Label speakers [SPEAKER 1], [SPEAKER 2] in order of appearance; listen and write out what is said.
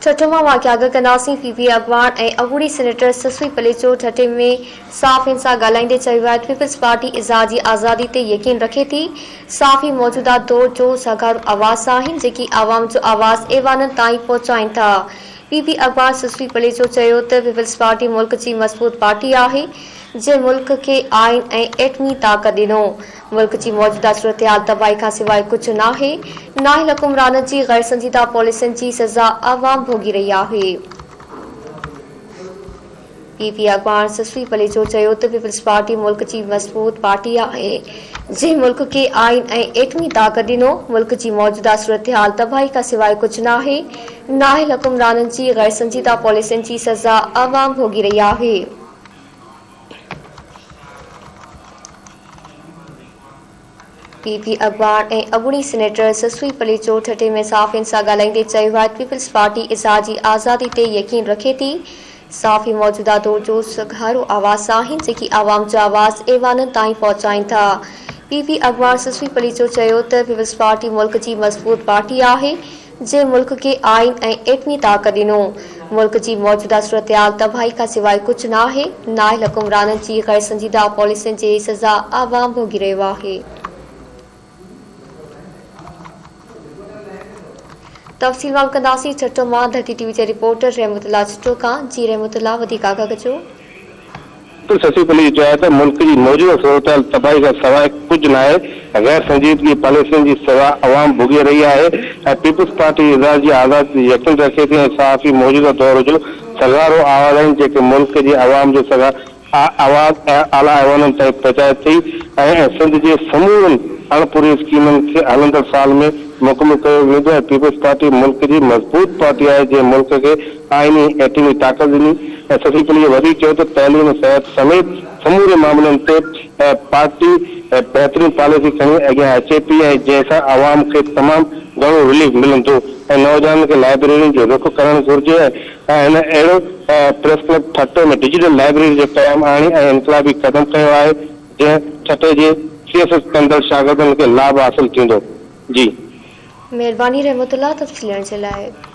[SPEAKER 1] ٺٽو مان واقعا آگاهه ڪنداسين، پي پي اڳواڻ ۽ اڳوڻي سينيٽر سسئي پليجو ٺٽي ۾ صحافين سان ڳالهائيندي چيو آهي ته پيپلز پارٽي اظهار جي آزادي تي يقين رکي ٿي، صحافي موجوده دور جو سگهارو آواز آهن، جيڪي عوام جو آواز ايوانن تائين پهچائين ٿا. پي پي اڳواڻ سسئي پليجو چيو ته پيپلز پارٽي ملڪ جي مضبوط پارٽي آهي، جنهن ملڪ کي آئين ۽ ايٽمي طاقت ڏنو. ملڪ جي موجوده صورتحال تباهي کان سواء ڪجهه ناهي، نااهل حڪمرانن جي غيرسنجيده پاليسين جي سزا عوام ڀوڳي رهي آهي. پي پي اڳواڻ سسئي پليجو چيو ته پيپلز پارٽي ملڪ جي مضبوط پارٽي آهي، جنهن ملڪ کي آئين ۽ ايٽمي طاقت ڏنو، ملڪ جي موجوده صورتحال تباهي کان سواء ڪجهه ناهي، نااهل حڪمرانن جي غيرسنجيده پاليسين جي سزا عوام ڀوڳي رهي آهي. پي پي اڳواڻ ۽ اڳوڻي سينيٽر سسئي پليجو ٺٽي ۾ صحافين سان ڳالهائيندي چيو آهي ته پيپلز پارٽي اظهار جي آزادي تي يقين رکي ٿي، صحافي موجوده دور جو سگهارو آواز آهن جيڪي عوام جو آواز ايوانن تائين پهچائين ٿا. پي پي اڳواڻ سسئي پليجو چيو ته پيپلز پارٽي ملڪ جي مضبوط پارٽي آهي، جنهن ملڪ کي آئين ۽ ايٽمي طاقت ڏنو. ملڪ جي موجوده صورتحال تباهي کان سواء ڪجهه نه آهي، نااهل حڪمرانن جي غير سنجيده پاليسين جي سزا عوام ڀوڳي رهيو آهي. تفصيل معلوم ڪنداسين ٺٽو مان ڌرتي ٽي وي جي رپورٽر رحمت الله ڇٽو کان، جي رحمت الله وڌيڪ آگاهه ڪجو.
[SPEAKER 2] ڊاڪٽر ششي پليجو چيو آهي ته ملڪ جي موجوده صورتحال تباهي کان سواء ڪجهه ناهي، غير سنجيدگي پاليسين جي سزا عوام ڀوڳي رهي آهي ۽ پيپلز پارٽي اظهار جي آزادي تي يقين رکي ٿي ۽ صحافي موجوده دور جو سگهارو آواز آهن جيڪي ملڪ جي عوام جو آواز اعليٰ ايوانن تائين پهچائي ٿي ۽ سنڌ جي سمورين اڻپورين اسڪيمن کي هلندڙ سال ۾ مڪمل ڪيو ويندو ۽ پيپلز پارٽي ملڪ جي مضبوط پارٽي آهي جنهن ملڪ کي آئيني ۽ ايٽمي طاقت ڏني ۽ سسي پليجو وڌيڪ چيو ته تعليم، صحت سميت سموري معاملن تي پارٽي بهترين پاليسي کڻي اڳيان اچي پئي ۽ جنهن سان عوام کي تمام گهڻو رليف ملندو ۽ نوجوانن کي لائبريرين جو رخ ڪرڻ گهرجي ۽ هن اهڙو press club Thatta ۾ digital library جو قيام آڻي ۽ انقلابي قدم کنيو آهي جنهن ٺٽي جي سي ايس ايس ڪندڙ شاگردن کي لاڀ حاصل ٿيندو. جي.
[SPEAKER 1] مهرباني رحمت الله تفصيل ڏيڻ جي لاء.